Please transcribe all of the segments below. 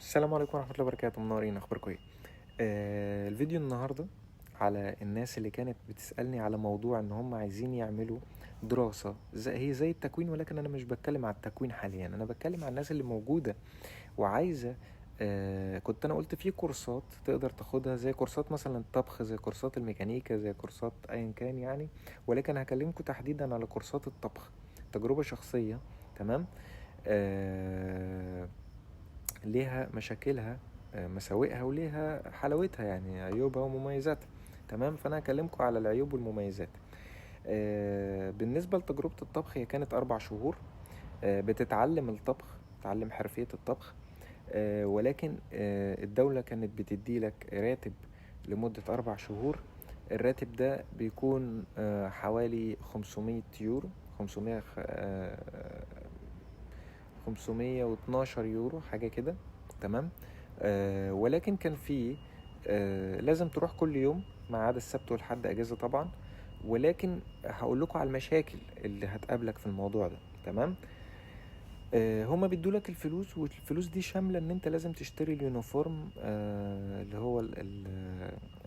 السلام عليكم ورحمة الله وبركاته. منورين، اخباركم ايه؟ الفيديو النهاردة على الناس اللي كانت بتسألني على موضوع ان هم عايزين يعملوا دراسة هي زي التكوين، ولكن انا مش بتكلم على التكوين حاليا، انا بتكلم على الناس اللي موجودة وعايزة. كنت انا قلت في كورسات تقدر تاخدها، زي كورسات مثلا الطبخ، زي كورسات الميكانيكا، زي كورسات ايا كان يعني، ولكن هكلمكم تحديدا على كورسات الطبخ، تجربة شخصية. تمام. ليها مشاكلها، مساوئها، وليها حلاوتها، يعني عيوبها ومميزاتها. تمام. فانا هكلمكم على العيوب والمميزات. بالنسبة لتجربة الطبخ، هي كانت 4 شهور، بتتعلم الطبخ، تتعلم حرفية الطبخ، ولكن الدولة كانت بتدي لك راتب لمدة 4 شهور. الراتب ده بيكون حوالي 500 يورو، 512 يورو، حاجة كده. تمام. ولكن كان في لازم تروح كل يوم ما عدا السبت والحد اجازة طبعا، ولكن هقول لكم على المشاكل اللي هتقابلك في الموضوع ده. تمام. هما بيدوا لك الفلوس، والفلوس دي شاملة ان انت لازم تشتري ال uniform، اللي هو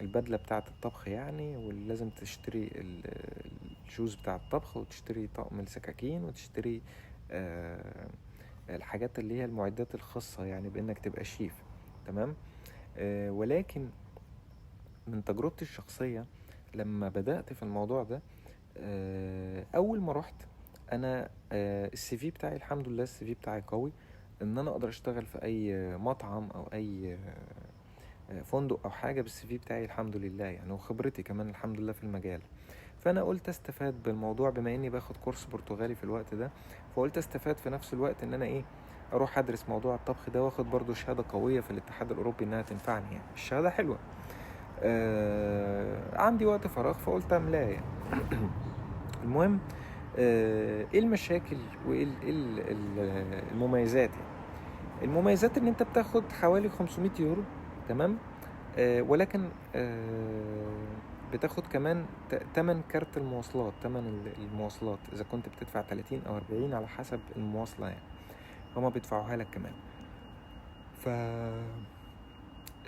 البدلة بتاعة الطبخ يعني، ولازم تشتري ال shoes بتاع الطبخ، وتشتري طقم السكاكين، وتشتري الحاجات اللي هي المعدات الخاصة يعني بانك تبقى شيف. تمام. ولكن من تجربتي الشخصية لما بدأت في الموضوع ده، أول ما رحت أنا، ال CV بتاعي الحمد لله، ال CV بتاعي قوي إن أنا أقدر أشتغل في أي مطعم أو أي فندق أو حاجة بال CV بتاعي الحمد لله يعني، وخبرتي كمان الحمد لله في المجال. فأنا قلت أستفاد بالموضوع بما إني باخد كورس برتغالي في الوقت ده، فقلت أستفاد في نفس الوقت إن أنا أروح أدرس موضوع الطبخ ده، وآخد برضو شهادة قوية في الاتحاد الأوروبي إنها تنفعني يعني. الشهادة حلوة. عندي وقت فراغ فقلت أملاه يعني. المهم، إيه المشاكل وإيه المميزات يعني؟ المميزات إن أنت بتاخد حوالي 500 يورو. تمام. ولكن بتاخد كمان تمن كارت المواصلات، تمن المواصلات إذا كنت بتدفع 30 أو 40 على حسب المواصلة يعني، هما بيدفعوها لك كمان.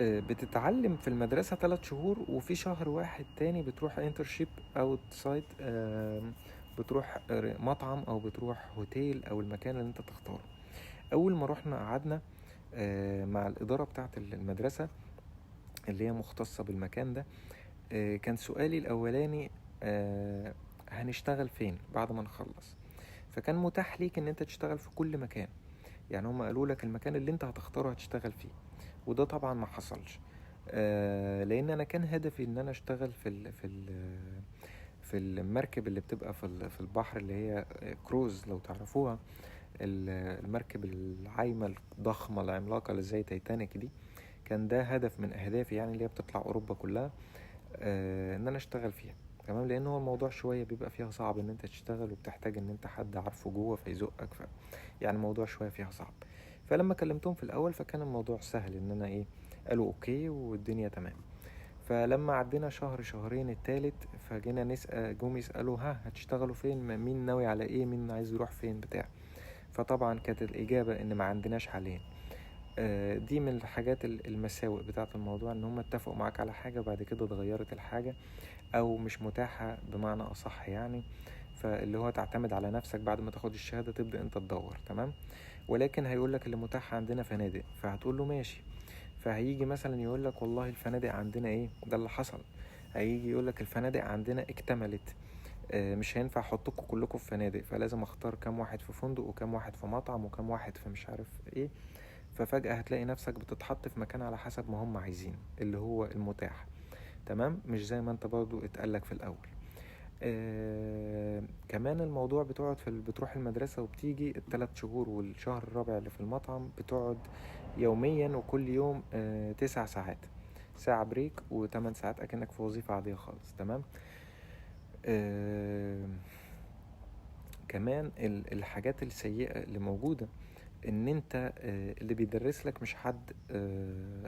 بتتعلم في المدرسة 3 شهور، وفي شهر واحد تاني بتروح internship outside، بتروح مطعم أو بتروح هوتيل أو المكان اللي انت تختاره. أول ما روحنا قعدنا مع الإدارة بتاعة المدرسة اللي هي مختصة بالمكان ده، كان سؤالي الأولاني، هنشتغل فين بعد ما نخلص؟ فكان متاح ليك ان انت تشتغل في كل مكان، يعني هم قالوا لك المكان اللي انت هتختاره هتشتغل فيه، وده طبعا ما حصلش، لان انا كان هدفي ان انا اشتغل في المركب اللي بتبقى في البحر، اللي هي كروز لو تعرفوها، المركب العايمة الضخمة العملاقة اللي زي تايتانيك دي. كان ده هدف من اهدافي يعني، اللي هي بتطلع اوروبا كلها، ان انا اشتغل فيها. تمام. لان هو الموضوع شوية بيبقى فيها صعب ان انت تشتغل، وبتحتاج ان انت حد عارفه جوه فيزقك، يعني الموضوع شوية فيها صعب. فلما كلمتهم في الاول فكان الموضوع سهل، ان انا قالوا okay والدنيا تمام. فلما عدينا شهر شهرين التالت، فجينا نسأل، جم يسألوا ها هتشتغلوا فين، مين ناوي على ايه، مين عايز يروح فين بتاع. فطبعا كانت الاجابة ان ما عندناش حاليا. دي من الحاجات المساوئ بتاعة الموضوع، ان هم اتفقوا معاك على حاجة وبعد كده اتغيرت الحاجة او مش متاحة بمعنى اصح يعني، فاللي هو تعتمد على نفسك بعد ما تاخد الشهادة تبدأ انت تدور. تمام. ولكن هيقولك اللي متاح عندنا فنادق، فهتقول له ماشي. فهيجي مثلا يقولك والله الفنادق عندنا ايه، ده اللي حصل، هيجي يقولك الفنادق عندنا اكتملت، مش هينفع احطكم كلكم في فنادق، فلازم اختار كام واحد في فندق وكام واحد في مطعم وكام واحد في مش عارف ايه. ففجأة هتلاقي نفسك بتتحط في مكان على حسب ما هم عايزين اللي هو المتاح. تمام. مش زي ما انت برضو اتقالك في الاول. كمان الموضوع بتقعد في بتروح المدرسة وبتيجي الثلاث شهور والشهر الرابع اللي في المطعم بتقعد يوميا وكل يوم 9 ساعات، ساعة break و8 ساعات، اكنك في وظيفة عادية خالص. تمام. كمان الحاجات السيئة اللي موجودة ان انت اللي بيدرس لك مش حد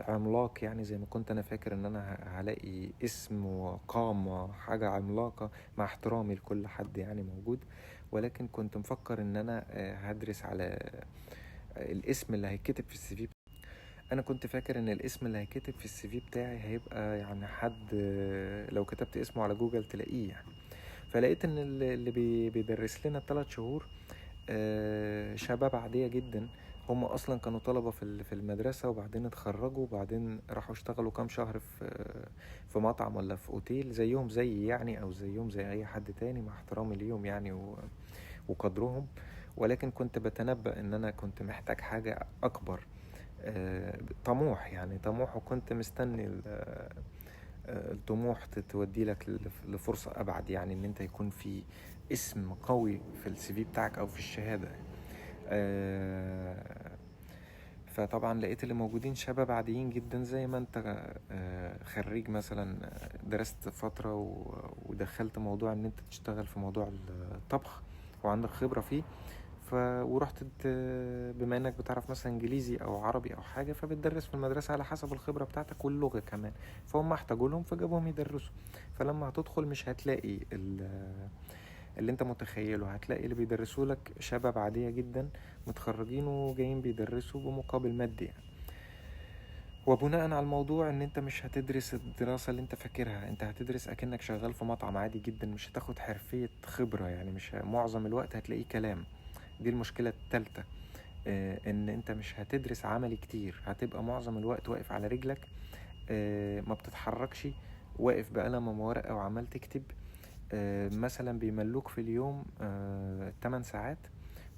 عملاق، يعني زي ما كنت انا فاكر ان انا هلاقي اسم وقامة حاجة عملاقة، مع احترامي لكل حد يعني موجود، ولكن كنت مفكر ان انا هدرس على الاسم اللي هيتكتب في ال CV. انا كنت فاكر ان الاسم اللي هيكتب في ال CV بتاعي هيبقى يعني حد لو كتبت اسمه على جوجل تلاقيه يعني. فلقيت ان اللي بيدرس لنا 3 شهور شباب عادية جدا، هم اصلا كانوا طلبة في المدرسة، وبعدين اتخرجوا وبعدين راحوا اشتغلوا كام شهر في مطعم ولا في اوتيل، زيهم زي يعني او زيهم زي اي حد تاني، مع احترامي ليهم يعني وقدرهم. ولكن كنت بتنبأ ان انا كنت محتاج حاجة اكبر، طموح يعني، طموح، وكنت مستني الطموح تودي لك لفرصة أبعد، يعني إن أنت يكون في اسم قوي في ال CV بتاعك أو في الشهادة. فطبعا لقيت اللي موجودين شباب عاديين جدا، زي ما أنت خريج مثلا درست فترة ودخلت موضوع إن أنت تشتغل في موضوع الطبخ وعندك خبرة فيه، ورحت بما انك بتعرف مثلا انجليزي او عربي او حاجة، فبتدرس في المدرسة على حسب الخبرة بتاعتك واللغة كمان، فهم احتاجوا لهم فجابوهم يدرسوا. فلما هتدخل مش هتلاقي اللي انت متخيله، هتلاقي اللي بيدرسوا لك شباب عادية جدا متخرجين وجايين بيدرسوا بمقابل مادي يعني. وبناء على الموضوع ان انت مش هتدرس الدراسة اللي انت فاكرها، انت هتدرس اكنك شغال في مطعم عادي جدا، مش هتاخد حرفية خبرة يعني، مش معظم الوقت هتلاقيه كلام. دي المشكلة التالتة، ان انت مش هتدرس عملي كتير، هتبقى معظم الوقت واقف على رجلك، ما بتتحركش، واقف بقلم وورقة وعمال تكتب. مثلا بيملوك في اليوم 8 ساعات،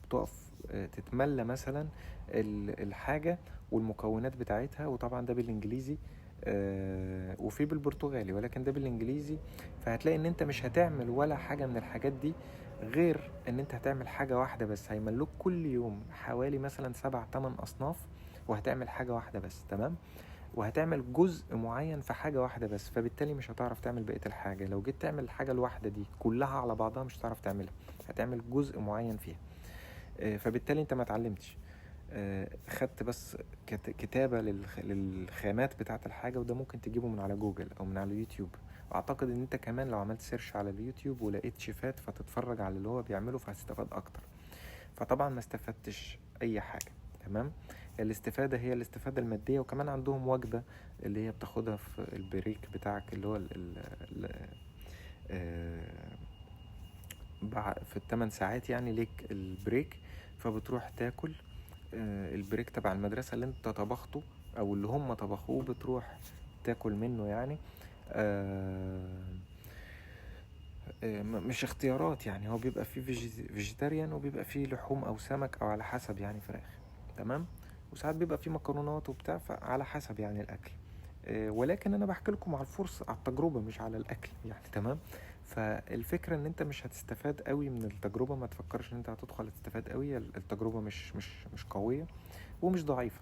بتقف تتملى مثلا الحاجة والمكونات بتاعتها، وطبعا ده بالانجليزي، وفي بالبرتغالي، ولكن ده بالانجليزي. فهتلاقي ان انت مش هتعمل ولا حاجة من الحاجات دي، غير ان انت هتعمل حاجة واحدة بس. هيملوك كل يوم حوالي مثلا 7-8 اصناف، وهتعمل حاجة واحدة بس، تمام؟ وهتعمل جزء معين في حاجة واحدة بس، فبالتالي مش هتعرف تعمل بقية الحاجة. لو جيت تعمل الحاجة الواحدة دي كلها على بعضها مش هتعرف تعملها، هتعمل جزء معين فيها، فبالتالي انت ما اتعلمتش، خدت بس كتابة للخامات بتاعة الحاجة، وده ممكن تجيبه من على جوجل او من على اليوتيوب. واعتقد ان انت كمان لو عملت search على اليوتيوب ولقيت شيفات فتتفرج على اللي هو بيعمله فهتستفاد اكتر. فطبعا ما استفدتش اي حاجة، تمام؟ الاستفادة هي الاستفادة المادية. وكمان عندهم وجبة اللي هي بتاخدها في ال break بتاعك، اللي هو في 8 ساعات يعني ليك ال break، فبتروح تاكل، ال break تبع المدرسة اللي انت طبخته او اللي هم طبخوه، بتروح تاكل منه يعني. مش اختيارات يعني، هو بيبقى فيه vegetarian وبيبقى فيه لحوم او سمك او على حسب يعني فراخ، تمام؟ وساعات بيبقى فيه مكرونات وبتاع، فعلى حسب يعني الاكل. ولكن انا بحكي لكم على الفرصة، على التجربة، مش على الاكل يعني، تمام؟ فالفكرة ان انت مش هتستفاد قوي من التجربة، ما تفكرش ان انت هتدخل هتستفاد قوي، التجربة مش قوية ومش ضعيفة،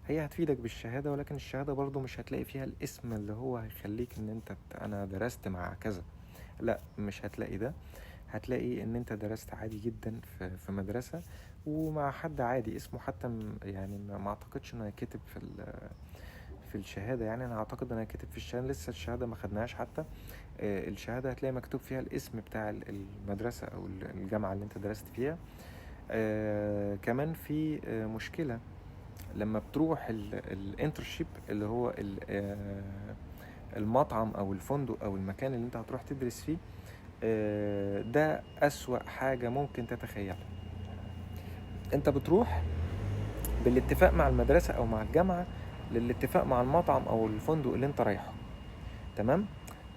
هي هتفيدك بالشهادة، ولكن الشهادة برضو مش هتلاقي فيها الاسم اللي هو هيخليك ان انت انا درست مع كذا، لا مش هتلاقي ده. هتلاقي ان انت درست عادي جدا في مدرسة ومع حد عادي اسمه حتى يعني ما اعتقدش انه هيكتب في الشهادة يعني. انا اعتقد انه هيكتب في الشهادة، لسه الشهادة ما خدناهاش حتى. الشهادة هتلاقي مكتوب فيها الاسم بتاع المدرسة او الجامعة اللي انت درست فيها. كمان في مشكلة لما بتروح ال internship اللي هو المطعم او الفندق او المكان اللي انت هتروح تدرس فيه، ده أسوأ حاجة ممكن تتخيلها. انت بتروح بالاتفاق مع المدرسة او مع الجامعة، للاتفاق مع المطعم او الفندق اللي انت رايحه، تمام؟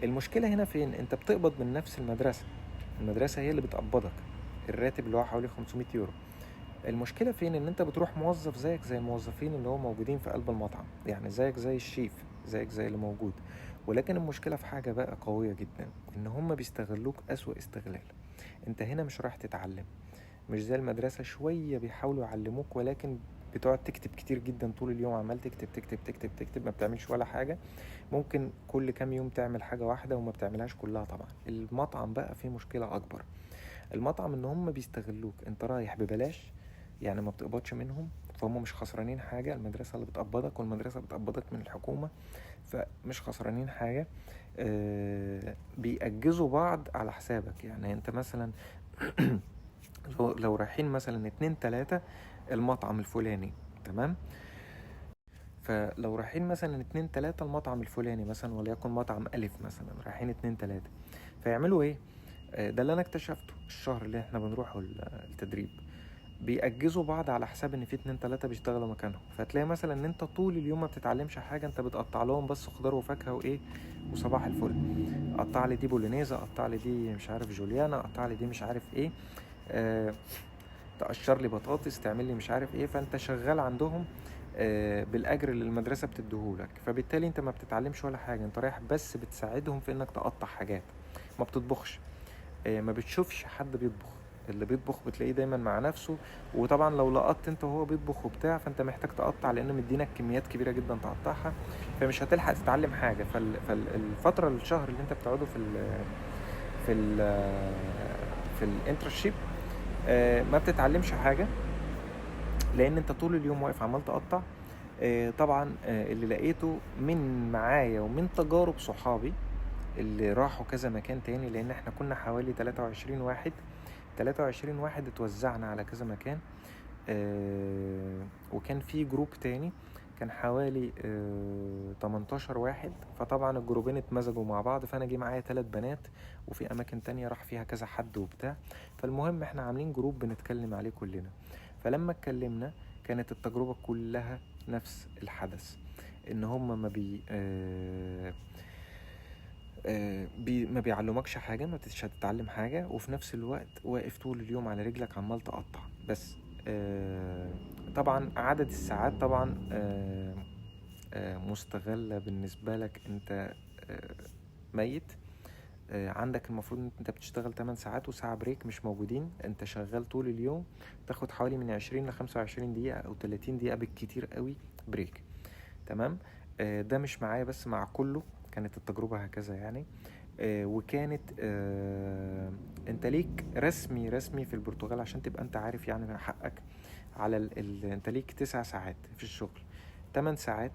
المشكلة هنا فين؟ انت بتقبض من نفس المدرسة، المدرسة هي اللي بتقبضك الراتب اللي هو حوالي 500 يورو. المشكلة فين؟ ان انت بتروح موظف زيك زي الموظفين اللي هو موجودين في قلب المطعم، يعني زيك زي الشيف، زيك زي اللي موجود. ولكن المشكلة في حاجة بقى قوية جدا، ان هم بيستغلوك أسوأ استغلال. انت هنا مش رايح تتعلم، مش زي المدرسة شوية بيحاولوا يعلموك، ولكن بتقعد تكتب كتير جدا طول اليوم، عمال تكتب تكتب تكتب تكتب، ما بتعملش ولا حاجة. ممكن كل كام يوم تعمل حاجة واحدة وما بتعملهاش كلها. طبعا المطعم بقى فيه مشكلة أكبر. المطعم ان هم بيستغلوك، انت رايح ببلاش يعني، ما بتقبضش منهم، فهم مش خسرانين حاجة. المدرسة اللي بتقبضك، والمدرسة بتقبضك من الحكومة، فمش خسرانين حاجة. بيأجزوا بعض على حسابك يعني. انت مثلا لو رايحين مثلا 2-3 المطعم الفلاني، تمام؟ فلو رايحين مثلا 2 3 المطعم الفلاني مثلا، وليكن مطعم ألف مثلا، رايحين 2 3، فيعملوا ايه؟ ده اللي انا اكتشفته الشهر اللي احنا بنروحه التدريب، بيأجزوا بعض على حساب ان في 2 3 بيشتغلوا مكانهم. فتلاقي مثلا ان انت طول اليوم ما بتتعلمش حاجة، انت بتقطع لهم بس خضار وفاكهة وايه وصباح الفل، قطع لي دي بولونيزا، قطع لي دي مش عارف جوليانا، قطع لي دي مش عارف ايه، تقشر لي بطاطس، تعمل لي مش عارف ايه. فانت شغال عندهم بالاجر اللي المدرسة بتديهولك، فبالتالي انت ما بتتعلمش ولا حاجة، انت رايح بس بتساعدهم في انك تقطع حاجات، ما بتطبخش، ما بتشوفش حد بيطبخ، اللي بيطبخ بتلاقيه دايما مع نفسه، وطبعا لو لقطت انت وهو بيطبخ وبتاع فانت محتاج تقطع لانه مدينك كميات كبيرة جدا تقطعها، فمش هتلحق تتعلم حاجة. فالفتره الشهر اللي انت بتقعده في ال internship، ما بتتعلمش حاجة لان انت طول اليوم واقف عمال تقطع. طبعا اللي لقيته من معايا ومن تجارب صحابي اللي راحوا كذا مكان تاني، لان احنا كنا حوالي 23 واحد، 23 واحد اتوزعنا على كذا مكان، وكان في group تاني كان حوالي 18 واحد، فطبعا الجروبين اتمزجوا مع بعض، فانا جه معايا 3 بنات وفي اماكن تانية راح فيها كذا حد وبتاع. فالمهم احنا عاملين group بنتكلم عليه كلنا، فلما اتكلمنا كانت التجربة كلها نفس الحدث، ان هم ما بيعلمكش حاجة، ما مش هتتعلم حاجة، وفي نفس الوقت واقف طول اليوم على رجلك عمال تقطع بس. طبعا عدد الساعات طبعا مستغلة بالنسبة لك، انت ميت، عندك المفروض ان انت بتشتغل 8 ساعات وساعة break مش موجودين، انت شغال طول اليوم، تاخد حوالي من 20 ل 25 دقيقة او 30 دقيقة بالكتير قوي break، تمام. ده مش معايا بس، مع كله كانت التجربة هكذا يعني. وكانت انت ليك رسمي في البرتغال عشان تبقى انت عارف يعني حقك على انت ليك 9 ساعات في الشغل، 8 ساعات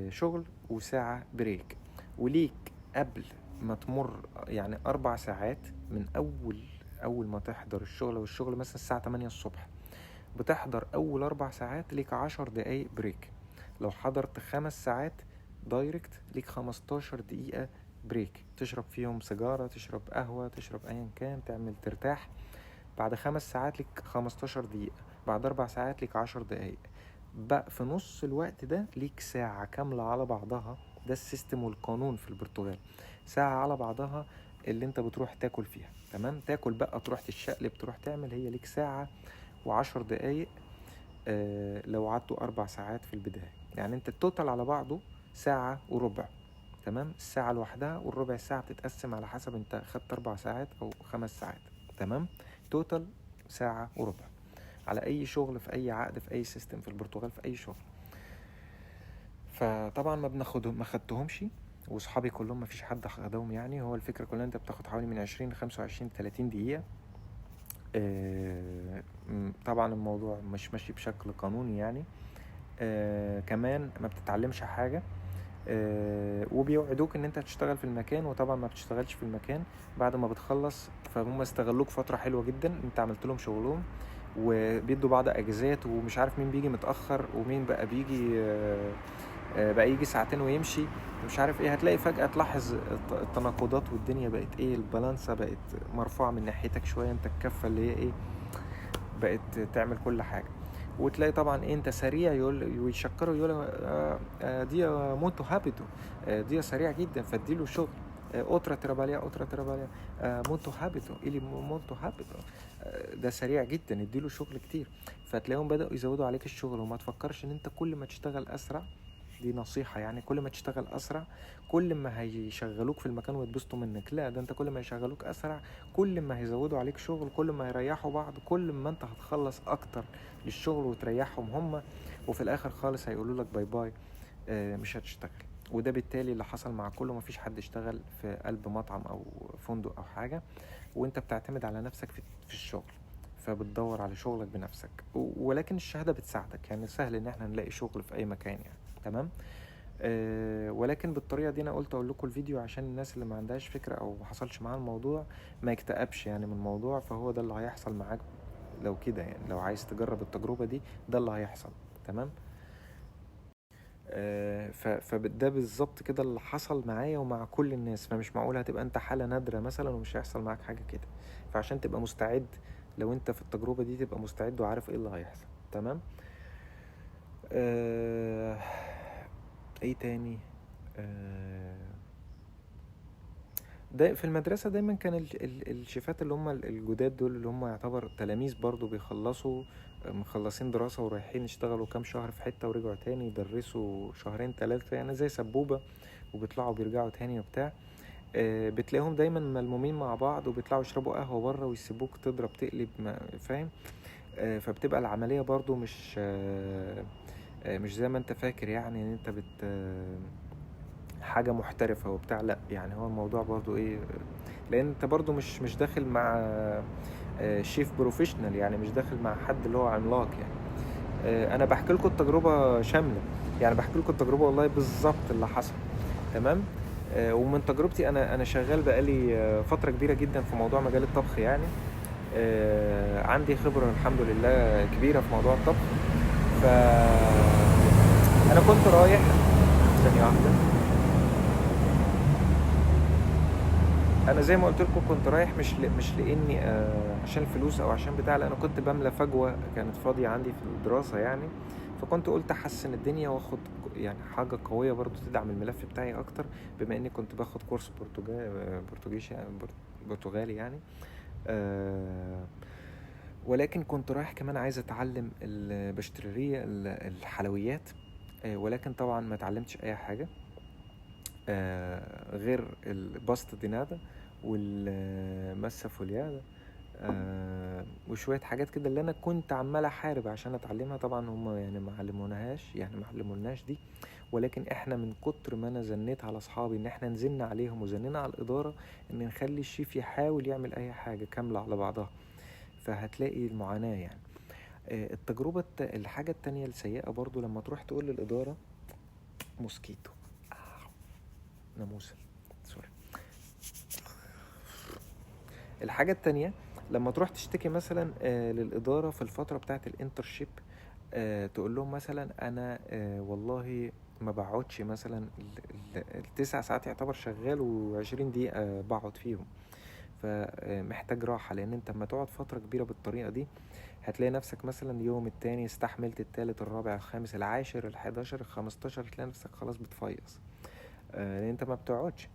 شغل وساعة break، وليك قبل ما تمر يعني 4 ساعات من أول ما تحضر الشغل، والشغل مثلا الساعة 8 الصبح، بتحضر أول 4 ساعات ليك 10 دقايق break، لو حضرت 5 ساعات direct ليك 15 دقيقة break، تشرب فيهم سيجارة، تشرب قهوة، تشرب أيا كان، تعمل ترتاح. بعد 5 ساعات ليك 15 دقيقة، بعد 4 ساعات ليك 10 دقايق، بقى في نص الوقت ده ليك ساعة كاملة على بعضها. ده ال system والقانون في البرتغال، ساعة على بعضها اللي انت بتروح تاكل فيها، تمام، تاكل بقى، تروح تتشقلب، تروح تعمل، هي ليك ساعة و10 دقايق لو عدتوا 4 ساعات في البداية، يعني انت ال total على بعضه ساعة وربع، تمام. الساعة لوحدها والربع ساعة بتتقسم على حسب انت خدت 4 ساعات او 5 ساعات، تمام. total ساعة وربع على اي شغل، في اي عقد، في اي system في البرتغال، في اي شغل. فطبعا ما خدتهمش، وصحابي كلهم ما فيش حد خدهم يعني. هو الفكرة كلها انت بتاخد حوالي من 20 ل 25 30 دقيقة. طبعا الموضوع مش ماشي بشكل قانوني يعني. كمان ما بتتعلمش حاجة، وبيوعدوك ان انت هتشتغل في المكان، وطبعا ما بتشتغلش في المكان بعد ما بتخلص. فهم استغلوك فترة حلوة جدا، انت عملت لهم شغلهم، وبيدوا بعض اجازات، ومش عارف مين بيجي متأخر ومين بقى بيجي بقى يجي ساعتين ويمشي مش عارف ايه. هتلاقي فجأة تلاحظ التناقضات، والدنيا بقت ايه، البالانسة بقت مرفوعة من ناحيتك شوية، انت الكفة اللي هي ايه بقت تعمل كل حاجة. وتلاقي طبعا ايه انت سريع، يقول ويشكروا، يقول دي muito rápido، دي سريع جدا، فاديله شغل، outra trabalha، outra trabalha، muito rápido، ele muito rápido، ده سريع جدا، اديله شغل كتير. فتلاقيهم بدأوا يزودوا عليك الشغل. وما تفكرش ان انت كل ما تشتغل اسرع، دي نصيحة يعني، كل ما تشتغل أسرع كل ما هيشغلوك في المكان ويتبسطوا منك. لا، ده انت كل ما يشغلوك أسرع كل ما هيزودوا عليك شغل، كل ما يريحوا بعض، كل ما انت هتخلص أكتر للشغل وتريحهم هم، وفي الآخر خالص هيقولوا لك bye bye، مش هتشتغل. وده بالتالي اللي حصل مع كله، ما فيش حد اشتغل في قلب مطعم أو فندق أو حاجة، وانت بتعتمد على نفسك في الشغل، فبتدور على شغلك بنفسك. ولكن الشهادة بتساعدك يعني، سهل ان احنا نلاقي شغل في اي مكان يعني، تمام. ولكن بالطريقة دي انا قلت اقول لكم الفيديو عشان الناس اللي ما عندهاش فكرة او ما حصلش معاها الموضوع ما يكتئبش يعني من الموضوع. فهو ده اللي هيحصل معاك لو كده يعني، لو عايز تجرب التجربة دي ده اللي هيحصل، تمام. فده بالظبط كده اللي حصل معايا ومع كل الناس. فمش معقول هتبقى انت حالة نادرة مثلا ومش هيحصل معاك حاجة كده. فعشان تبقى مستعد لو انت في التجربة دي تبقى مستعد وعارف ايه اللي هيحصل. تمام. ايه تاني؟ ده في المدرسة دايما كان الشيفات اللي هم الجداد دول اللي هم يعتبر تلاميذ برضو، بيخلصوا مخلصين دراسة ورايحين يشتغلوا كام شهر في حتة ورجعوا تاني يدرسوا شهرين 3 يعني زي سبوبة، وبيطلعوا بيرجعوا تاني وبتاع. بتلاقيهم دايما ملمومين مع بعض وبيطلعوا يشربوا قهوة بره ويسيبوك تضرب تقلب، فاهم؟ فبتبقى العملية برضو مش زي ما انت فاكر يعني ان انت حاجة محترفة وبتاع، لا يعني هو الموضوع برضو ايه، لان انت برضو مش داخل مع شيف professional، يعني مش داخل مع حد اللي هو عملاق يعني. انا بحكي لكم التجربة شاملة، يعني بحكي لكم التجربة والله بالظبط اللي حصل. تمام. ومن تجربتي انا شغال بقالي فترة كبيرة جدا في موضوع مجال الطبخ يعني. عندي خبرة الحمد لله كبيرة في موضوع الطبخ. ف انا كنت رايح ثانية واحدة، انا زي ما قلت لكم كنت رايح مش لاني عشان الفلوس او عشان بتاع، لا انا كنت بملى فجوة كانت فاضية عندي في الدراسة يعني. فكنت قلت احسن الدنيا واخد يعني حاجة قوية برضو تدعم الملف بتاعي اكتر، بما اني كنت باخد كورس برتغالي يعني. ولكن كنت رايح كمان عايز اتعلم البشترية الحلويات، ولكن طبعا ما اتعلمتش اي حاجة غير ال pastel de nata وال massa folhada وشوية حاجات كده اللي انا كنت عمال احارب عشان اتعلمها. طبعا هم يعني ما علموناهاش، يعني ما علموناش دي، ولكن احنا من كتر ما انا زنيت على اصحابي ان احنا نزلنا عليهم وزنينا على الادارة ان نخلي الشيف يحاول يعمل اي حاجة كاملة على بعضها، فهتلاقي المعاناة يعني. التجربة الحاجة التانية السيئة برضو لما تروح تقول للادارة mosquito ناموسة، sorry. الحاجة التانية لما تروح تشتكي مثلا للإدارة في الفترة بتاعة ال internship، تقول لهم مثلا أنا والله ما بقعدش مثلا 9 ساعات يعتبر شغال و20 دقيقة بقعد فيهم، فمحتاج راحة. لأن أنت لما تقعد فترة كبيرة بالطريقة دي هتلاقي نفسك مثلا يوم التاني استحملت، التالت، الرابع، الخامس، العاشر، 11، 15، هتلاقي نفسك خلاص بتفيص، لأن أنت ما بتقعدش.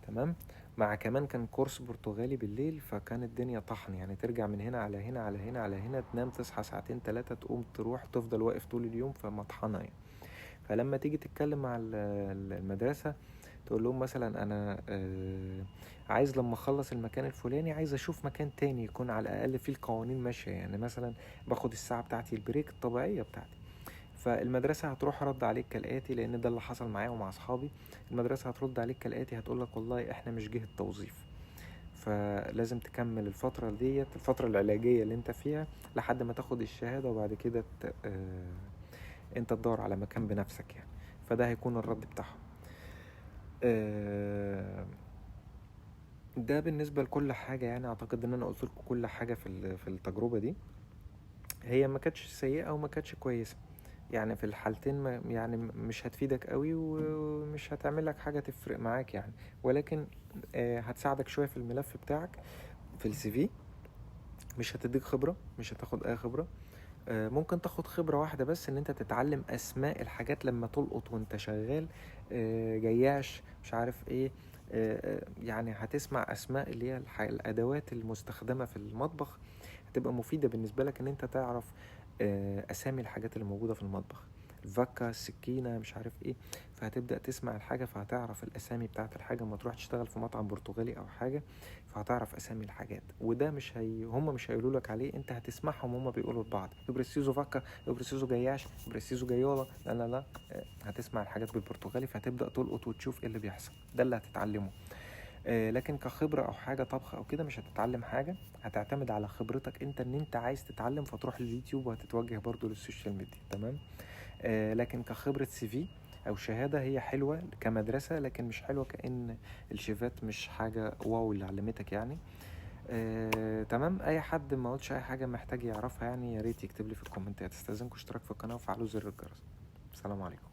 تمام. مع كمان كان كورس برتغالي بالليل، فكان الدنيا طحن يعني، ترجع من هنا على هنا على هنا على هنا، تنام تصحى 2 3 تقوم تروح تفضل واقف طول اليوم، فمطحنة يعني. فلما تيجي تتكلم مع المدرسة تقول لهم مثلا أنا عايز لما أخلص المكان الفلاني عايز أشوف مكان تاني يكون على الأقل فيه القوانين ماشية، يعني مثلا باخد الساعة بتاعتي ال break الطبيعية بتاعتي. فالمدرسة هتروح رد عليك كالآتي، لأن ده اللي حصل معايا ومع أصحابي. المدرسة هترد عليك كالآتي، هتقولك والله إحنا مش جهة توظيف، فلازم تكمل الفترة ديت، الفترة العلاجية اللي انت فيها لحد ما تاخد الشهادة، وبعد كده انت تدور على مكان بنفسك يعني. فده هيكون الرد بتاعهم. ده بالنسبة لكل حاجة يعني. أعتقد إن أنا قلت لكم كل حاجة في التجربة دي. هي ما كانتش سيئة وما كانتش كويسة يعني، في الحالتين ما يعني مش هتفيدك قوي ومش هتعمل لك حاجة تفرق معاك يعني، ولكن هتساعدك شوية في الملف بتاعك في ال CV. مش هتديك خبرة، مش هتاخد اي خبرة. ممكن تاخد خبرة واحدة بس، ان انت تتعلم اسماء الحاجات لما تلقط وانت شغال، جياش مش عارف ايه، يعني هتسمع اسماء اللي هي الادوات المستخدمة في المطبخ، هتبقى مفيدة بالنسبة لك ان انت تعرف اسامي الحاجات اللي موجودة في المطبخ، ال faca، السكينة، مش عارف ايه. فهتبدأ تسمع الحاجة فهتعرف الاسامي بتاعت الحاجة. لما تروح تشتغل في مطعم برتغالي او حاجة فهتعرف اسامي الحاجات، وده مش هم مش هيقولوا لك عليه، انت هتسمعهم هم بيقولوا لبعض eu preciso faca، eu preciso guiache، eu preciso gaiola، لا لا لا، هتسمع الحاجات بالبرتغالي فهتبدأ تلقط وتشوف ايه اللي بيحصل. ده اللي هتتعلمه. لكن كخبرة او حاجة طبخ او كده مش هتتعلم حاجة، هتعتمد على خبرتك انت، ان انت عايز تتعلم فتروح لليوتيوب وهتتوجه برضو لل social media. تمام. لكن كخبرة CV او شهادة هي حلوة كمدرسة، لكن مش حلوة كأن الشيفات مش حاجة wow اللي علمتك يعني. تمام. اي حد ما قلتش اي حاجة محتاج يعرفها يعني يا ريت يكتب لي في الكومنتات. استاذنكم اشتراك في القناة وفعلوا زر الجرس. السلام عليكم.